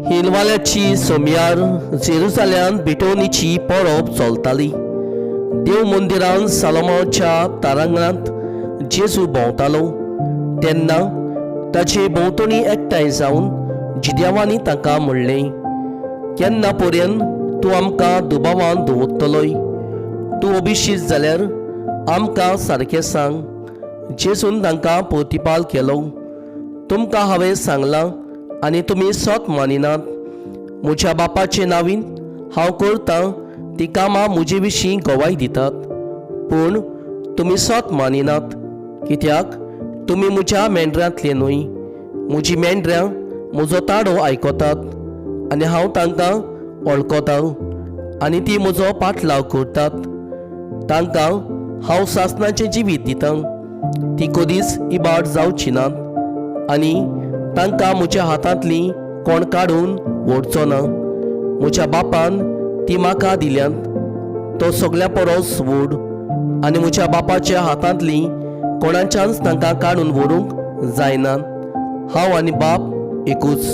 हिलवाल्याची सोमयार जेरुजाल्यांत भेटवणीची परब चलताली. देव मंदिरांत सालोमाच्या तारांगणांत जेजू भोंवतालो तेन्ना ताचे भोंवतणी एकठांय जावन जिद्यावांनी ताका म्हणलें, केन्ना पर्यंत तूं आमकां दुबावान दवरतलोय? तूं अभिशीत जाल्यार आमकां सारकें सांग. जेजून तांकां प्रतिपाल केलो, तुमकां हांवें सांगलां आनी तुमी सत मानिनात. म्हज्या बापाचे नांवीन हांव करतां ती कामां म्हजे विशीं गवाय दितात, पूण तुमी सत मानिनात, कित्याक तुमी म्हज्या मेंढरांतले न्हय. म्हजी मेंढरां म्हजो ताडो आयकतात आनी हांव तांकां वळखतां आनी ती म्हजो पाटलाव करतात. तांकां हांव सासणाचें जिवीत दितां, ती कदीच इबाड जावची नात आनी तांकां म्हज्या हातांतली कोण काडून व्हरचो ना. म्हज्या बापान ती म्हाका दिल्यांत, तो सगळ्या परस व्हड आनी म्हज्या बापाच्या हातांतली कोणाच्याच तांकां काडून व्हरूंक जायना. हांव आनी बाप एकूच.